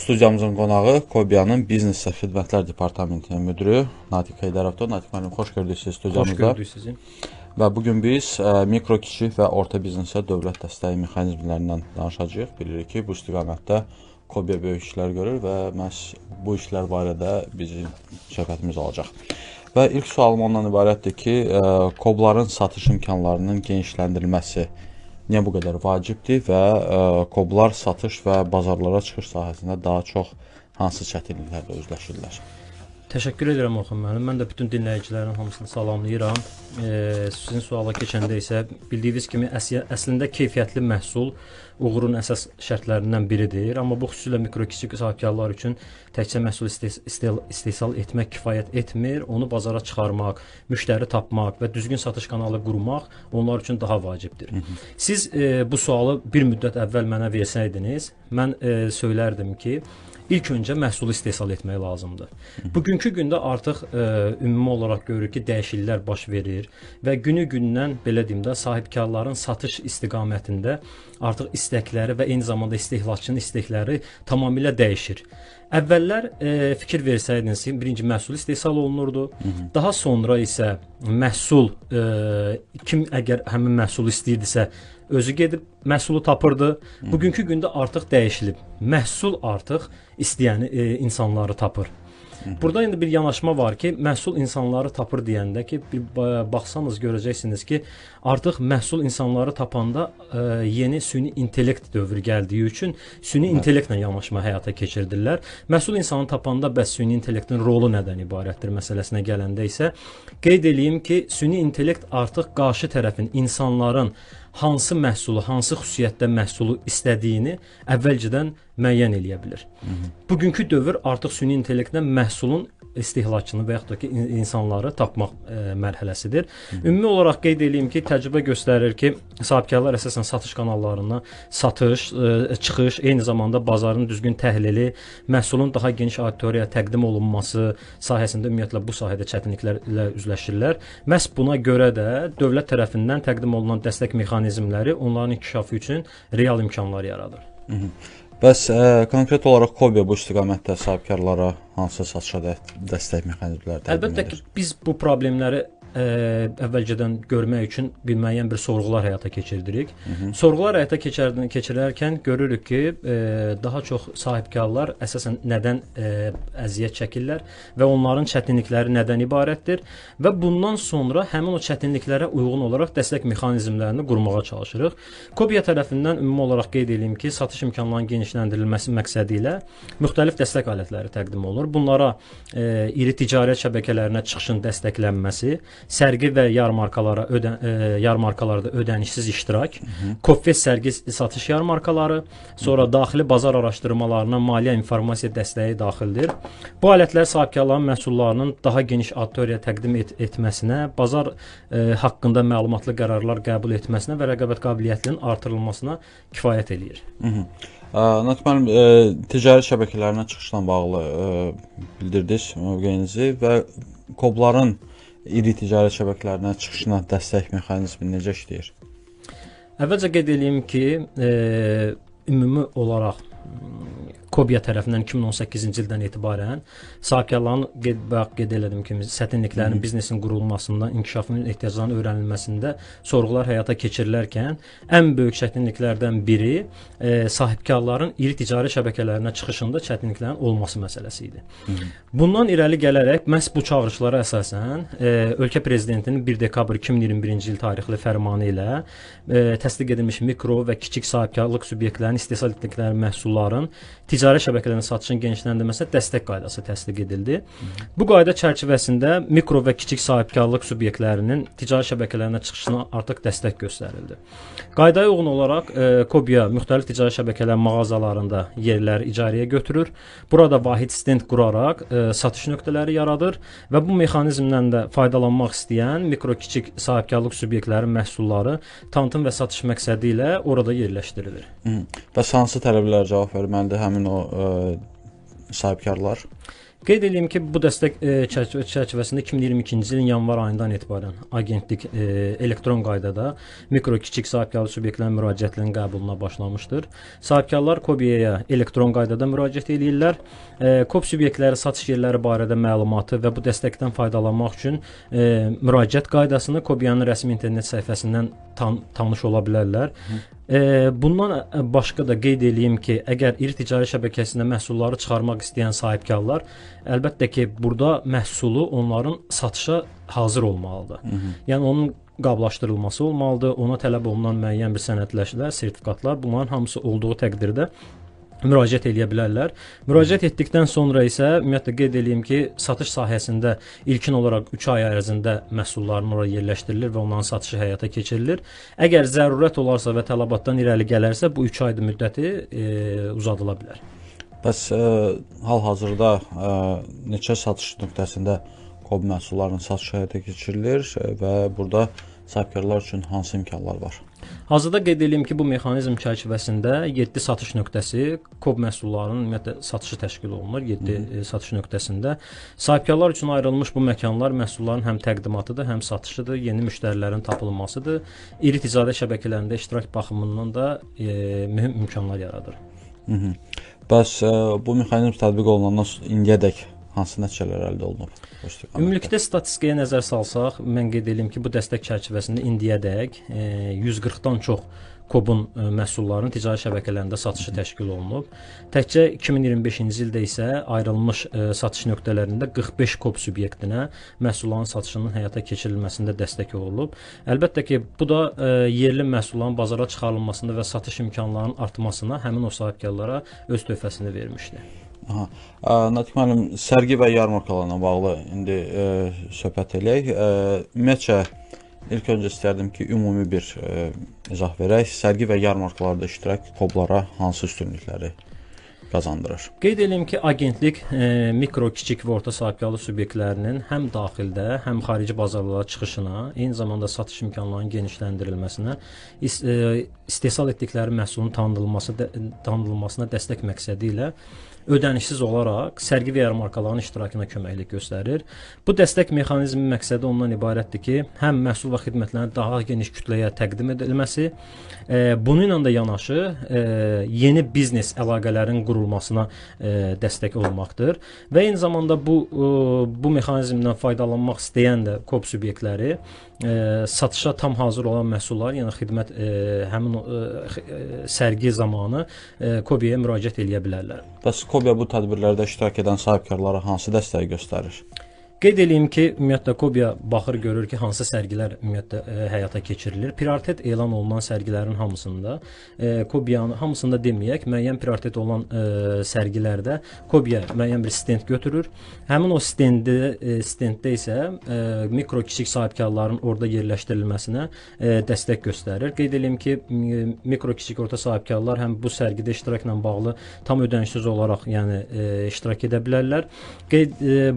Studiyamızın qonağı Kobiyanın Biznesə Xidmətlər Departamentinin müdiri Natiq Heydarovdur. Natiq müəllim, xoş gördük sizi studiyamızda. Xoş gördük sizi. Və bugün biz mikro, kiçik və orta biznesə dövlət dəstəyi mexanizmlərindən danışacağıq. Bilirik ki, bu istiqamətdə Kobiya böyük işlər görür və məhz bu işlər barədə bizim söhbətimiz olacaq. Və ilk sualım ondan ibarətdir ki, KOBların satış imkanlarının genişləndirilməsi niyə bu qədər vacibdir və KOBlar satış və bazarlara çıxış sahəsində daha çox hansı çətinliklərlə üzləşirlər? Təşəkkür edirəm Orxan müəllim. Mən də bütün dinləyicilərin hamısını salamlayıram. Sizin suala keçəndə isə bildiyiniz kimi əslində keyfiyyətli məhsul uğurun əsas şərtlərindən biridir. Amma bu xüsusilə mikro kiçik sahibkarlar üçün təkcə məhsul istehsal etmək kifayət etmir. Onu bazara çıxarmaq, müştəri tapmaq və düzgün satış kanalı qurmaq onlar üçün daha vacibdir. Siz bu sualı bir müddət əvvəl mənə versəydiniz, mən söylərdim ki, ilk öncə məhsulu istehsal etmək lazımdır. Bugünkü gündə artıq ümumi olaraq görürük ki, dəyişikliklər baş verir və günü-gündən belə deyim də sahibkarların satış istiqamətində artıq istəkləri və eyni zamanda istehlakçının istəkləri tamamilə dəyişir. Əvvəllər fikir versəydiniz, birinci məhsul istehsal olunurdu. Daha sonra isə məhsul kim əgər həmin məhsulu istəyirdisə özü gedib məhsulu tapırdı. Bugünkü gündə artıq dəyişilib. Məhsul artıq istəyəni insanları tapır. Burada indi bir yanaşma var ki, məhsul insanları tapır deyəndə ki, bir baxsanız görəcəksiniz ki, artıq məhsul insanları tapanda yeni süni intellekt dövrü gəldiyi üçün süni intellektlə yanaşma həyata keçirdirlər. Məhsul insanı tapanda bəs süni intellektin rolu nədən ibarətdir məsələsinə gələndə isə qeyd eləyim ki, süni intellekt artıq qarşı tərəfin, insanların hansı məhsulu, hansı xüsusiyyətdə məhsulu istədiyini əvvəlcədən müəyyən eləyə bilir. Bugünkü dövr artıq süni intellektlə məhsulun istehlakçını və yaxud da ki, insanları tapmaq mərhələsidir. Ümumi olaraq qeyd eləyim ki, təcrübə göstərir ki, sahibkarlar əsasən satış kanallarına satış, çıxış, eyni zamanda bazarın düzgün təhlili, məhsulun daha geniş auditoriyaya təqdim olunması sahəsində ümumiyyətlə bu sahədə çətinliklərlə üzləşirlər. Məhz buna görə də dövlət tərəfindən təqdim olunan dəstək mexanizmləri onların inkişafı üçün real imkanlar yaradır. Bəs konkret olaraq Kobiya bu istiqamətdə sahibkarlara hansı satışa dəstək mexanizmləri təqdim edir? Əlbəttə ki, biz bu problemləri əvvəlcədən görmək üçün bir müəyyən bir sorğular həyata keçirdirik. Sorğular həyata keçirərkən görürük ki, daha çox sahibkarlar əsasən nədən əziyyət çəkirlər və onların çətinlikləri nədən ibarətdir və bundan sonra həmin o çətinliklərə uyğun olaraq dəstək mexanizmlərini qurmağa çalışırıq. Kobiya tərəfindən ümumi olaraq qeyd edeyim ki, satış imkanlarının genişləndirilməsi məqsədi ilə müxtəlif dəstək alətləri təqdim olunur. Bunlara iri ticarət şəbəkələrinə çıxışın dəstəklənməsi, sərgi və yarmarkalarda ödənişsiz iştirak, Kobfest sərgi satış yarmarkaları, sonra daxili bazar araşdırmalarına maliyyə informasiya dəstəyi daxildir. Bu alətlər sahibkarların məhsullarının daha geniş auditoriyaya təqdim etməsinə, bazar haqqında məlumatlı qərarlar qəbul etməsinə və rəqabət qabiliyyətinin artırılmasına kifayət eləyir. Natiq müəllim, ticarət şəbəkələrinə çıxışla bağlı bildirdiniz mövqeyinizi və KOBların iri ticarət şəbəkələrinə çıxışına dəstək mexanizmi necə işləyir? Əvvəlcə qeyd eləyim ki, ümumi olaraq Kobiya tərəfindən 2018-ci ildən etibarən sahibkarların qeyd elədim ki, çətinliklərin biznesin qurulmasında, inkişafının ehtiyaclarının öyrənilməsində sorğular həyata keçirilərkən ən böyük çətinliklərdən biri sahibkarların iri ticari şəbəkələrinə çıxışında çətinliklərin olması məsələsi idi. Bundan irəli gələrək məhz bu çağırışlara əsasən ölkə prezidentinin 1 dekabr 2021-ci il tarixli fərmanı ilə təsdiq edilmiş mikro və kiçik sahibkarlıq subyektlərinin istehsal etdikləri məhsulların ticarət şəbəkələrinin satışın genişləndirilməsinə dəstək qaydası təsdiq edildi. Bu qayda çərçivəsində mikro və kiçik sahibkarlıq subyektlərinin ticarət şəbəkələrinə çıxışına artıq dəstək göstərildi. Qaydaya uyğun olaraq Kobiya müxtəlif ticarət şəbəkələr mağazalarında yerləri icarəyə götürür. Burada vahid stend quraraq satış nöqtələri yaradır və bu mexanizmdən də faydalanmaq istəyən mikro kiçik sahibkarlıq subyektlərinin məhsulları tanıtım və satış məqsədi ilə orada yerləşdirilir. Bəs hansı tələblərə cavab verməlidir həmin o sahibkarlar? Qeyd edeyim ki, bu dəstək çərçivəsində 2022-ci ilin yanvar ayından etibarən agentlik elektron qaydada mikro, kiçik sahibkarlıq subyektlərinin müraciətlərinin qəbuluna başlamışdır. Sahibkarlar KOBİA-ya elektron qaydada müraciət eləyirlər. KOB subyektləri satış yerləri barədə məlumatı və bu dəstəkdən faydalanmaq üçün müraciət qaydasını KOBİA-nın rəsmi internet səhifəsindən tanış ola bilərlər. Bundan başqa da qeyd eləyim ki, əgər iri ticari şəbəkəsində məhsulları çıxarmaq istəyən sahibkarlar, əlbəttə ki, burada məhsulu onların satışa hazır olmalıdır. Yəni onun qablaşdırılması olmalıdır, ona tələb olunan müəyyən bir sənədləşlər, sertifikatlar, bunların hamısı olduğu təqdirdə müraciət eləyə bilərlər. Müraciət etdikdən sonra isə ümumiyyətlə qeyd eləyim ki, satış sahəsində ilkin olaraq 3 ay ərzində məhsulların oraya yerləşdirilir və onların satışı həyata keçirilir. Əgər zərurət olarsa və tələbatdan irəli gələrsə, bu 3 ay müddəti uzadıla bilər. Bəs hal-hazırda neçə satış nöqtəsində KOB məhsullarının satışı həyata keçirilir və burada sahibkarlar üçün hansı imkanlar var? Hazırda qeyd eləyim ki, bu mexanizm çərçivəsində 7 satış nöqtəsi KOB məhsullarının ümumiyyətlə satışı təşkil olunur 7 satış nöqtəsində. Sahibkarlar üçün ayrılmış bu məkanlar məhsulların həm təqdimatıdır, həm satışıdır, yeni müştərilərin tapılmasıdır. İri ticarət şəbəkələrində iştirak baxımından da mühüm imkanlar yaradır. Bəs bu mexanizm tətbiq olunandan indiyədək hansı nəticələr əldə olunub? Ümumilikdə statistikaya nəzər salsaq, mən qeyd eləyim ki, bu dəstək çərçivəsində indiyədək 140-dan çox KOB-un məhsullarının ticari şəbəkələrində satışı təşkil olunub. Təkcə 2025-ci ildə isə ayrılmış satış nöqtələrində 45 KOB subyektinə məhsulların satışının həyata keçirilməsində dəstək olunub. Əlbəttə ki, bu da yerli məhsulların bazara çıxarılmasında və satış imkanlarının artmasına həmin o sahibkarlara öz töhfəsini vermişdi. Aha. Natiq müəllim, sərgi və yarmarkalarla bağlı indi söhbət eləyək. Ümumiyyətcə, ilk öncə istərdim ki, ümumi bir izah verək. Sərgi və yarmarkalarda iştirak KOB-lara hansı üstünlükləri qazandırır? Qeyd eləyim ki, agentlik mikro, kiçik və orta sahibkarlıq subyektlərinin həm daxildə, həm xarici bazarlara çıxışına, eyni zamanda satış imkanlarının genişləndirilməsinə, istehsal etdikləri məhsulun tanınılmasına dəstək məqsədi ilə ödənişsiz olaraq sərgi və yarmarkaların iştirakına köməklik göstərir. Bu dəstək mexanizmi məqsədi ondan ibarətdir ki, həm məhsul və xidmətlərin daha geniş kütləyə təqdim edilməsi, bununla da yanaşı yeni biznes əlaqələrinin qurulmasına dəstək olmaqdır. Və eyni zamanda bu mexanizmdən faydalanmaq istəyən də KOB subyektləri satışa tam hazır olan məhsullar, yəni xidmət həmin sərgi zamanı KOBİA-ya müraciət eləyə bilərlər. Bəs KOBİA bu tədbirlərdə iştirak edən sahibkarlara hansı dəstəyi göstərir? Qeyd eləyim ki, ümumiyyətlə KOBİA baxır, görür ki, hansı sərgilər ümumiyyətlə həyata keçirilir. Prioritet elan olunan sərgilərin hamısında, KOBİA-nın hamısında deməyək, müəyyən prioritet olan sərgilərdə KOBİA müəyyən bir stend götürür. Həmin o stenddə isə mikro kiçik sahibkarların orada yerləşdirilməsinə dəstək göstərir. Qeyd eləyim ki, mikro kiçik orta sahibkarlar həm bu sərgidə iştirakla bağlı tam ödənişsiz olaraq, yəni iştirak edə bilərlər.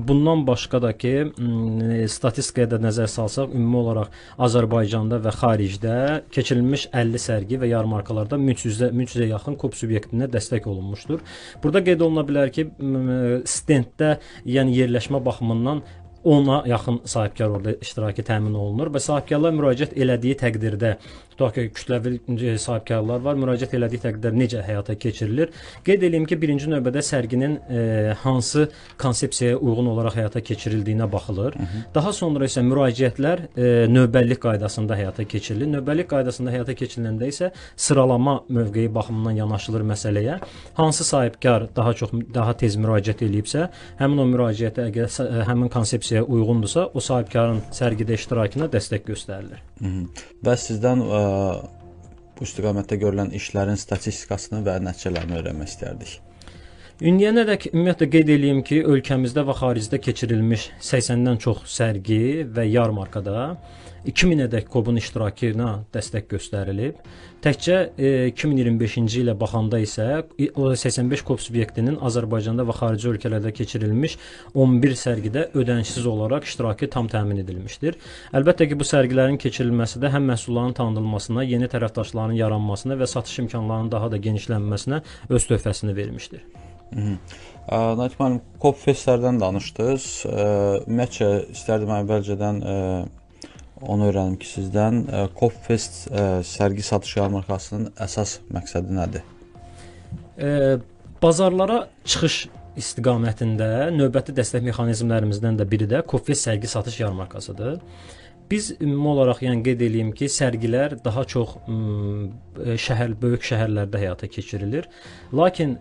Bundan başqa da ki, statistikaya da nəzər salsaq, ümumi olaraq Azərbaycanda və xaricdə keçirilmiş 50 sərgi və yarmarkalarda 1300-ə yaxın KOB subyektinə dəstək olunmuşdur. Burada qeyd oluna bilər ki, stenddə, yəni yerləşmə baxımından 10-a yaxın sahibkar orada iştirakı təmin olunur və sahibkarlar müraciət elədiyi təqdirdə, tutaq ki, kütləvi sahibkarlar var, müraciət elədiyi təqdirdə necə həyata keçirilir? Qeyd eləyim ki, birinci növbədə sərginin hansı konsepsiyaya uyğun olaraq həyata keçirildiyinə baxılır. Daha sonra isə müraciətlər növbəllik qaydasında həyata keçirilir. Növbəllik qaydasında həyata keçiriləndə isə sıralama mövqeyi baxımından yanaşılır məsələyə. Hansı sahibkar daha tez müraciət eləyibsə, həmin o müraciətə əgər həmin konsepsiya uyğundursa, o sahibkarın sərgidə iştirakına dəstək göstərilir. Və sizdən bu istiqamətdə görülən işlərin statistikasını və nəticələrini öyrənmək istərdik. İndiyənədək ümumiyyətlə qeyd eləyim ki, ölkəmizdə və xaricdə keçirilmiş 80-dən çox sərgi və yarmarkada 2000-ədək KOB-un iştirakına dəstək göstərilib. Təkcə 2025-ci ilə baxanda isə 85 KOB subyektinin Azərbaycanda və xarici ölkələrdə keçirilmiş 11 sərgidə ödənişsiz olaraq iştirakı tam təmin edilmişdir. Əlbəttə ki, bu sərgilərin keçirilməsi də həm məhsulların tanınılmasına, yeni tərəfdaşların yaranmasına və satış imkanlarının daha da genişlənməsinə öz töhfəsini vermişdir. Natiq müəllim, KOBFEST-lərdən danışdınız. Ümumiyyətcə, istərdim əvvəlcədən onu öyrənim ki, sizdən KOBFEST sərgi satış yarmarkasının əsas məqsədi nədir? Bazarlara çıxış istiqamətində növbəti dəstək mexanizmlərimizdən də biri də KOBFEST sərgi satış yarmarkasıdır. Biz ümumi olaraq, yəni qeyd eləyim ki, sərgilər daha çox böyük şəhərlərdə həyata keçirilir. Lakin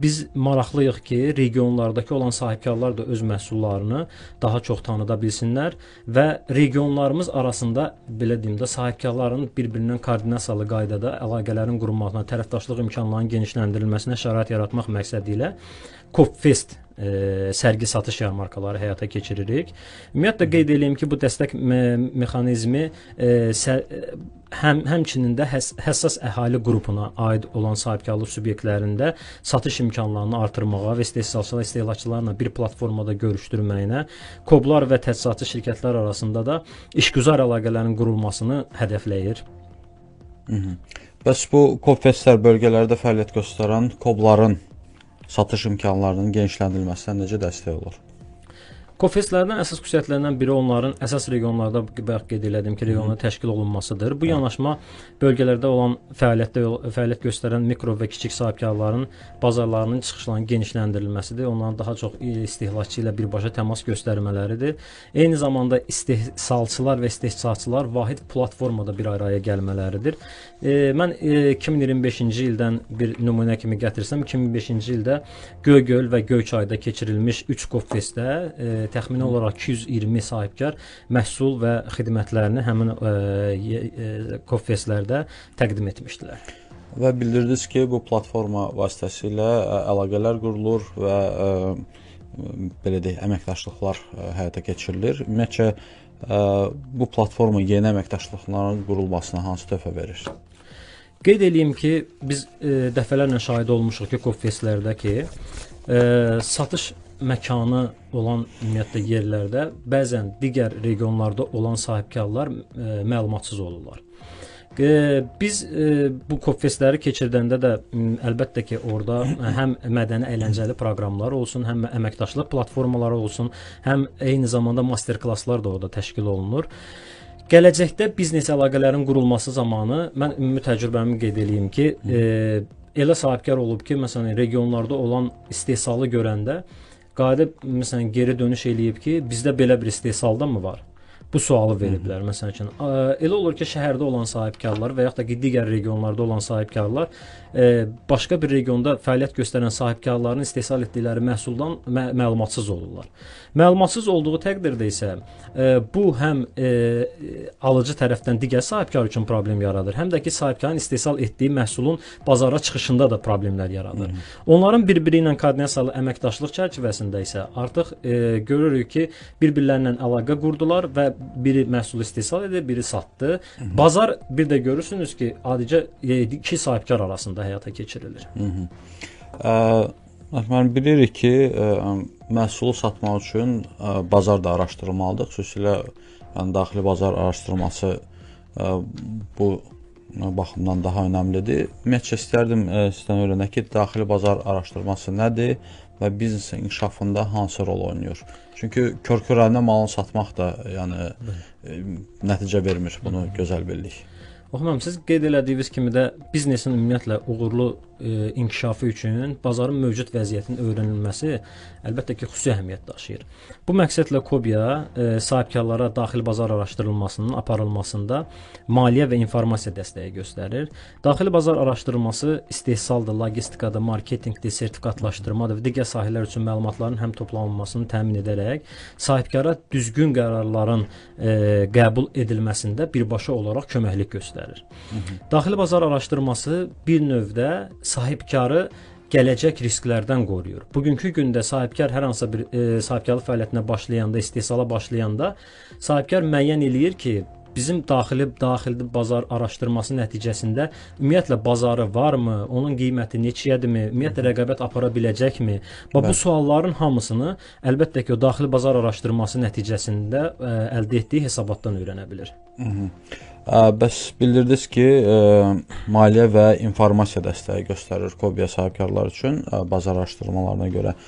biz maraqlıyıq ki, regionlardakı olan sahibkarlar da öz məhsullarını daha çox tanıda bilsinlər və regionlarımız arasında, belə deyim də, sahibkarların bir-birindən koordinasiyalı qaydada əlaqələrin qurulmasına, tərəfdaşlıq imkanlarının genişləndirilməsinə şərait yaratmaq məqsədi ilə KOBFEST sərgi satış yarmarkaları həyata keçiririk. Ümumiyyətlə qeyd eləyim ki, bu dəstək mexanizmi həmçinin də həssas əhali qrupuna aid olan sahibkarlıq subyektlərində satış imkanlarını artırmağa və istehsalçılar, istehlakçılarla bir platformada görüşdürməyinə, KOBlar və təchizatçı şirkətlər arasında da işgüzar əlaqələrin qurulmasını hədəfləyir. Bəs bu KOBFEST-lər bölgələrdə fəaliyyət göstərən KOBların satış imkanlarının genişləndirilməsinə necə dəstək olur? KOBFEST-lərdən əsas xüsusiyyətlərindən biri onların əsas regionlarda, bayaq qeyd elədim ki, regionda təşkil olunmasıdır. Bu yanaşma bölgələrdə olan fəaliyyət göstərən mikro və kiçik sahibkarların bazarlarının çıxışlarının genişləndirilməsidir. Onların daha çox istehlakçı ilə birbaşa təmas göstərmələridir. Eyni zamanda istehsalçılar və istehsalçılar vahid platformada bir araya gəlmələridir. Mən 2025-ci ildən bir nümunə kimi gətirsəm, 2005-ci ildə Göygöl və Göyçayda keçirilmiş 3 KOBFEST-də təxmini olaraq 220 sahibkar məhsul və xidmətlərini həmin KOBFEST-lərdə təqdim etmişdilər. Və bildirdiniz ki, bu platforma vasitəsilə əlaqələr qurulur və belə deyək, əməkdaşlıqlar həyata keçirilir. Ümumiyyətcə, bu platforma yeni əməkdaşlıqların qurulmasına hansı töhfə verir? Qeyd eləyim ki, biz dəfələrlə şahid olmuşuq ki, KOBFEST-lərdə ki, satış məkanı olan ümumiyyətlə yerlərdə bəzən digər regionlarda olan sahibkarlar məlumatsız olurlar. Biz bu KOBFEST-ləri keçirdəndə də əlbəttə ki, orada həm mədəni əyləncəli proqramlar olsun, həm əməkdaşlıq platformaları olsun, həm eyni zamanda master-klasslar da orada təşkil olunur. Gələcəkdə biznes əlaqələrin qurulması zamanı mən ümumi təcrübəmi qeyd eləyim ki, elə sahibkar olub ki, məsələn, regionlarda olan istehsalı görəndə qayıdıb, məsələn, geri dönüş eləyib ki, bizdə belə bir istehsalda mı var? Bu sualı veriblər, məsəl üçün. Elə olur ki, şəhərdə olan sahibkarlar və yaxud da ki, digər regionlarda olan sahibkarlar başqa bir regionda fəaliyyət göstərən sahibkarların istehsal etdikləri məhsuldan məlumatsız olurlar. Məlumatsız olduğu təqdirdə isə bu həm alıcı tərəfdən digər sahibkar üçün problem yaradır, həm də ki, sahibkarın istehsal etdiyi məhsulun bazara çıxışında da problemlər yaradır. Onların bir-biri ilə koordinasiyalı əməkdaşlıq çərçivəsində isə artıq görürük ki, bir-birlərindən əlaqə qurdular və biri məhsulu istehsal edir, biri satdı. Bazar bir də görürsünüz ki, adicə iki sahibkar arasında həyata keçirilir. Mən bilirik ki, məhsulu satmaq üçün bazar da araşdırılmalıdır. Xüsusilə yəni, daxili bazar araşdırması bu baxımdan daha önəmlidir. Ümumiyyətcə, istərdim sizdən öyrənək ki, daxili bazar araşdırması nədir və biznesin inkişafında hansı rol oynayır? Çünki kör-körənə malını satmaq da yəni, nəticə vermir, bunu gözəl bilirik. Oxumam, siz qeyd elədiyiniz kimi də biznesin ümumiyyətlə uğurlu inkişafı üçün bazarın mövcud vəziyyətinin öyrənilməsi əlbəttə ki, xüsusi əhəmiyyət daşıyır. Bu məqsədlə KOBİA sahibkarlara daxili bazar araşdırılmasının aparılmasında maliyyə və informasiya dəstəyi göstərir. Daxili bazar araşdırılması istehsaldır, logistikadır, marketinqdir, sertifikatlaşdırmadır və digər sahələr üçün məlumatların həm toplanılmasını təmin edərək sahibkara düzgün qərarların qəbul edilməsində birbaşa olaraq köməklik göstərir. Daxili bazar araşdırması bir növdə sahibkarı gələcək risklərdən qoruyur. Bugünkü gündə sahibkar hər hansısa bir sahibkarlıq fəaliyyətinə başlayanda, istehsala başlayanda sahibkar müəyyən eləyir ki, Bizim daxili bazar araşdırması nəticəsində ümumiyyətlə bazarı varmı, onun qiyməti neçəyədirmi, ümumiyyətlə rəqabət apara biləcəkmi? Bax, bu sualların hamısını əlbəttə ki, o daxili bazar araşdırması nəticəsində əldə etdiyi hesabatdan öyrənə bilir. Bəs bildirdiniz ki, maliyyə və informasiya dəstəyi göstərir KOBİA sahibkarlar üçün bazar araşdırmalarına görə.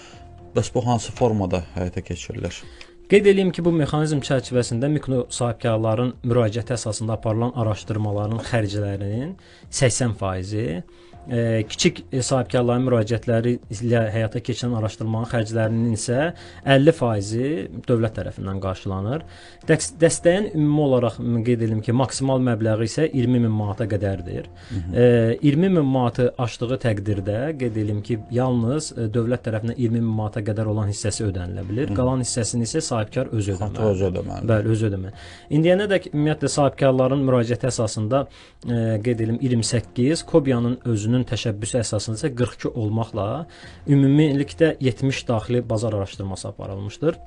Bəs bu hansı formada həyata keçirilir? Qeyd eləyim ki, bu mexanizm çərçivəsində mikro sahibkarların müraciəti əsasında aparılan araşdırmaların xərclərinin 80%, kiçik sahibkarların müraciətləri ilə həyata keçirilən araşdırmanın xərclərinin isə 50% dövlət tərəfindən qarşılanır. Dəstəyin ümumi olaraq qeyd edim ki, maksimal məbləği isə 20 min manata qədərdir. 20 min manatı aşdığı təqdirdə qeyd edim ki, yalnız dövlət tərəfindən 20 min manata qədər olan hissəsi ödənilə bilir. Qalan hissəsini isə sahibkar özü ödəməlidir. Bəli, özü ödəməlidir. İndiyənədək ümumiyyətlə sahibkarların müraciəti əsasında qeyd edim 28, KOBİA-nın özünün təşəbbüsü əsasında isə 42 olmaqla ümumilikdə 70 daxili bazar araşdırması aparılmışdır.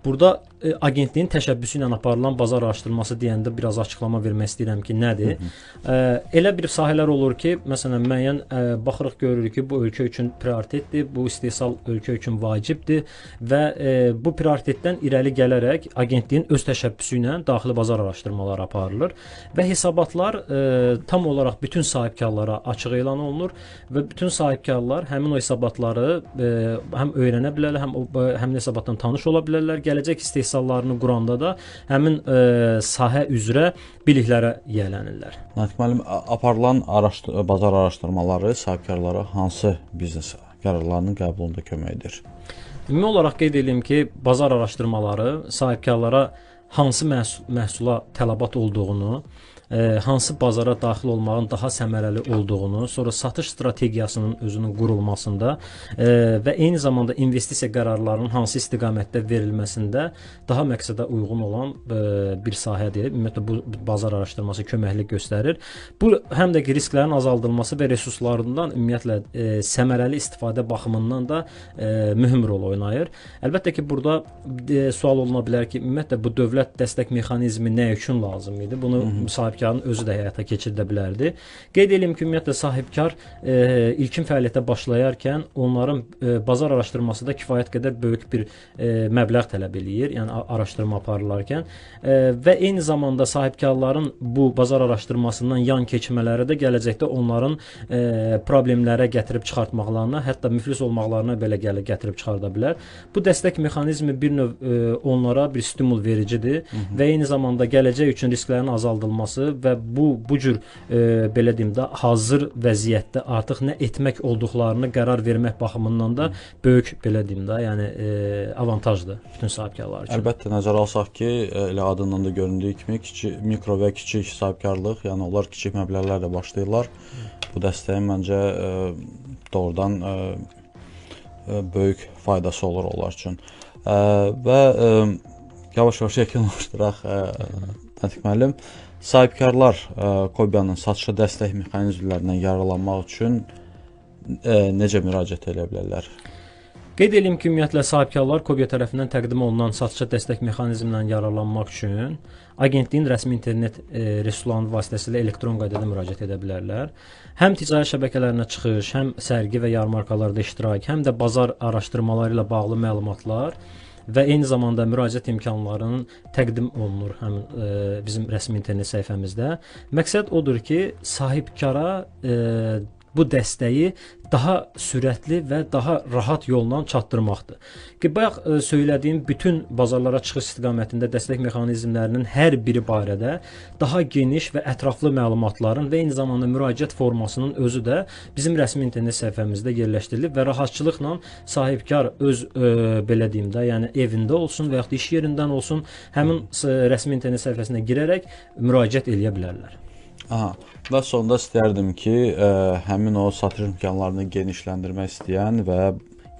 Burada agentliyin təşəbbüsü ilə aparılan bazar araşdırması deyəndə biraz açıqlama vermək istəyirəm ki, nədir? Elə bir sahələr olur ki, məsələn, müəyyən baxırıq, görürük ki, bu ölkə üçün prioritetdir, bu istehsal ölkə üçün vacibdir və bu prioritetdən irəli gələrək agentliyin öz təşəbbüsü ilə daxili bazar araşdırmaları aparılır və hesabatlar tam olaraq bütün sahibkarlara açıq elan olunur və bütün sahibkarlar həmin o hesabatları həm öyrənə bilərlər, həm həmin hesabatdan tanış ola bilərlər. Gələcək istehsallarını quranda da həmin sahə üzrə biliklərə yiyələnirlər. Natiq müəllim, aparılan bazar araşdırmaları sahibkarlara hansı biznes qərarlarının qəbulunda kömək edir? Ümumi olaraq qeyd edeyim ki, bazar araşdırmaları sahibkarlara hansı məhsula tələbat olduğunu, hansı bazara daxil olmağın daha səmərəli olduğunu, sonra satış strategiyasının özünün qurulmasında və eyni zamanda investisiya qərarlarının hansı istiqamətdə verilməsində daha məqsədə uyğun olan bir sahədir. Ümumiyyətlə, bu bazar araşdırması köməklik göstərir. Bu, həm də ki, risklərin azaldılması və resurslarından ümumiyyətlə səmərəli istifadə baxımından da mühüm rol oynayır. Əlbəttə ki, burada sual oluna bilər ki, ümumiyyətlə bu dövlət dəstək mexanizmi nə üçün lazım idi? Bunu sahibkarın özü də həyata keçirilə bilərdi. Qeyd eləyim ki, ümumiyyətlə sahibkar ilkin fəaliyyətə başlayarkən onların bazar araşdırması da kifayət qədər böyük bir məbləğ tələb eləyir, yəni araşdırma aparılarkən və eyni zamanda sahibkarların bu bazar araşdırmasından yan keçmələri də gələcəkdə onların problemlərə gətirib çıxartmaqlarına, hətta müflis olmaqlarına belə gətirib çıxarda bilər. Bu dəstək mexanizmi bir növ onlara bir stimul vericidir və eyni zamanda gələcək üçün risklərin azaldılması və bu cür belə deyim də hazır vəziyyətdə artıq nə etmək olduqlarını qərar vermək baxımından da böyük belə deyim də, yəni avantajdır bütün sahibkarlar üçün. Əlbəttə, nəzərə alsaq ki, elə adından da göründüyü kimi kiçik, mikro və kiçik sahibkarlıq, yəni onlar kiçik məbləğlərlə başlayırlar. Bu dəstəyin məncə doğrudan böyük faydası olur onlar üçün. Və yavaş-yavaş yekunlaşdıraq Natiq müəllim. Sahibkarlar KOBİA-nın satışa dəstək mexanizmlərindən yararlanmaq üçün necə müraciət edə bilərlər? Qeyd eləyim ki, ümumiyyətlə sahibkarlar KOBİA tərəfindən təqdim olunan satışa dəstək mexanizmindən yararlanmaq üçün agentliyin rəsmi internet resurslarının vasitəsilə elektron qaydada müraciət edə bilərlər. Həm ticarət şəbəkələrinə çıxış, həm sərgi və yarmarkalarda iştirak, həm də bazar araşdırmaları ilə bağlı məlumatlar və eyni zamanda müraciət imkanlarının təqdim olunur həmin bizim rəsmi internet səhifəmizdə. Məqsəd odur ki, sahibkara bu dəstəyi daha sürətli və daha rahat yolla çatdırmaqdır. Ki, bayaq söylədiyim bütün bazarlara çıxış istiqamətində dəstək mexanizmlərinin hər biri barədə daha geniş və ətraflı məlumatların və eyni zamanda müraciət formasının özü də bizim rəsmi internet səhifəmizdə yerləşdirilib və rahatçılıqla sahibkar öz belə deyim də, yəni evində olsun və yaxud da iş yerindən olsun, həmin rəsmi internet səhifəsinə girərək müraciət eləyə bilərlər. Aha. Və sonda istərdim ki, həmin o satış imkanlarını genişləndirmək istəyən və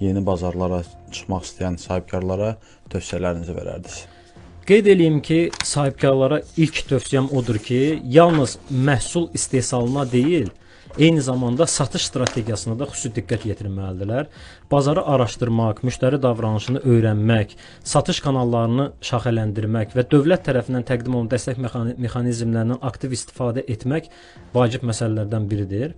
yeni bazarlara çıxmaq istəyən sahibkarlara tövsiyələrinizi verərdiniz. Qeyd eləyim ki, sahibkarlara ilk tövsiyəm odur ki, yalnız məhsul istehsalına deyil, Eyni zamanda satış strategiyasına da xüsusi diqqət yetirməlidirlər. Bazarı araşdırmaq, müştəri davranışını öyrənmək, satış kanallarını şaxələndirmək və dövlət tərəfindən təqdim olunan dəstək mexanizmlərindən aktiv istifadə etmək vacib məsələlərdən biridir.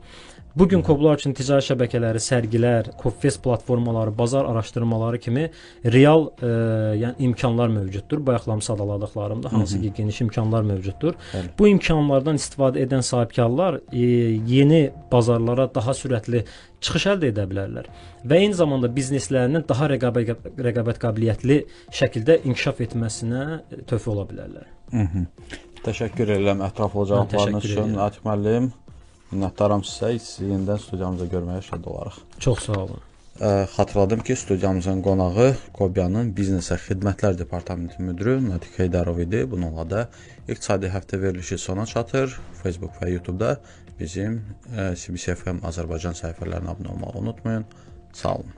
Bu gün KOBlar üçün ticari şəbəkələri, sərgilər, KOBFest platformaları, bazar araşdırmaları kimi real yəni imkanlar mövcuddur. Bayaqlam sadaladıqlarımda hansı ki geniş imkanlar mövcuddur. Bəli. Bu imkanlardan istifadə edən sahibkarlar yeni bazarlara daha sürətli çıxış əldə edə bilərlər və eyni zamanda bizneslərinin daha rəqabət qabiliyyətli şəkildə inkişaf etməsinə töhfə ola bilərlər. Təşəkkür edirəm ətraflı cavablarınız üçün Natiq müəllim. Minnətdaram sizə. Sizi yenidən studiyamızda görməyə şad olarıq. Çox sağ olun. Xatırladım ki, studiyamızın qonağı Kobyanın Biznesə Xidmətlər Departamenti müdiri Natiq Heydarov idi. Bununla da İqtisadi Həftə verilişi sona çatır. Facebook və YouTube-da bizim CBC FM Azərbaycan səhifələrinə abunə olmağı unutmayın. Sağ olun.